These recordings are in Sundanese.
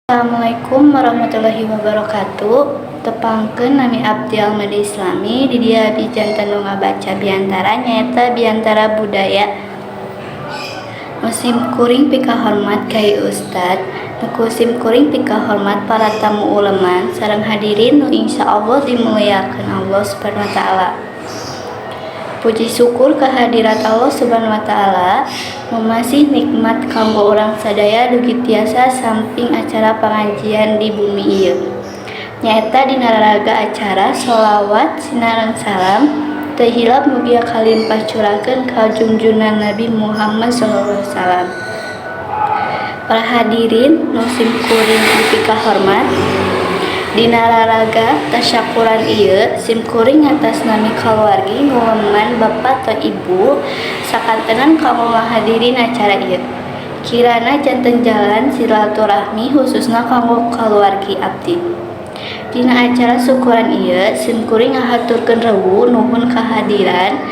Assalamualaikum warahmatullahi wabarakatuh. Tepangkeun, nami abdi Almadi Islami. Di dieu abdi janten nu ngabaca biantara, nyaeta biantara budaya. Nu sim kuring pikahormat ka Ustad, nu ku sim kuring pikahormat para tamu uleman sareng hadirin nu insyaallah dimuliakeun Allah Subhanahu wa Taala. Puji syukur kehadirat Allah Subhanahu wa Taala nu masih nikmat kanggo urang sadaya dugi tiasa sumping acara pangajian di bumi ieu, nyaeta dina raraga acara sholawat sinareng salam teu hilap mugia kalimpah curahkeun ka junjunan Nabi Muhammad sallallahu alaihi wasallam. Para hadirin nu sim kuring dipikahormat, dina raraga tasyakuran ieu sim kuring atas nami kaluargi nguleman bapa atau ibu sakantenan kanggo ngahadirin acara ieu, kirana janten jalan silaturahmi khususna kanggo kaluargi abdi. Dina acara syukuran ieu sim kuring ngahaturkeun rewu nuhun kahadiran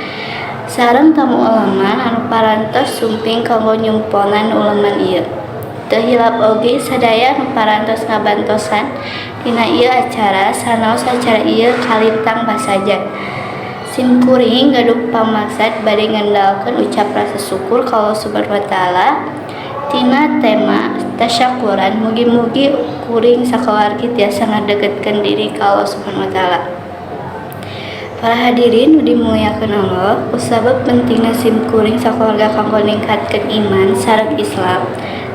sareng tamu uleman anu parantos sumping kanggo nyumponan uleman ieu. Teu hilap oge sadaya anu parantos ngabantosan dina ieu acara sanaos acara ieu kalintang basaja. Sim kuring gaduh pamaksad bade ngendalkeun ucap rasa syukur ka Allah Subhanahu wa Taala tina tema tasyakuran. Mugi-mugi kuring sakaluargi tiasa ngadeketkeun diri ka Allah Subhanahu wa Taala. Para hadirin nu dimuliakeun Allah, kusabab pentingna sim kuring sakeluarga kanggo ningkatkeun iman sareng Islam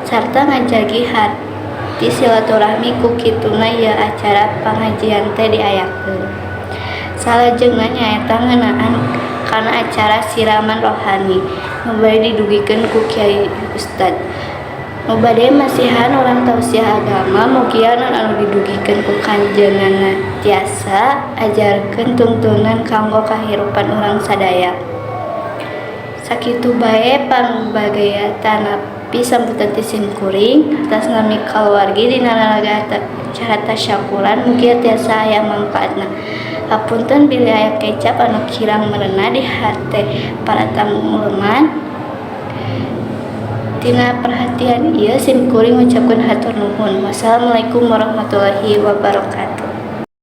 sarta ngajagi harti silaturahmi, ku kituna ieu acara pangajian teh diayakeun. Salajengna nyaeta ngeunaan kana acara siraman rohani nu bade didugikeun ku Kyai Ustad nu bade masihan urang tausiah agama. Mugia naon anu didugikeun ku kanjeunna tiasa ajarkeun tuntunan kanggo kahirupan urang sadaya. Sakitu bae pangbagea tanapi sambutan ti sim kuring atas nami kaluargi dina raraga acara tasyakuran. Mugia tiasa aya mangpaatna. Hapunten bilih aya kecap anu kirang merenah di hate para tamu uleman. Tina perhatian ieu sim kuring ngucapkeun hatur nuhun. Wassalamualaikum warahmatullahi wabarakatuh.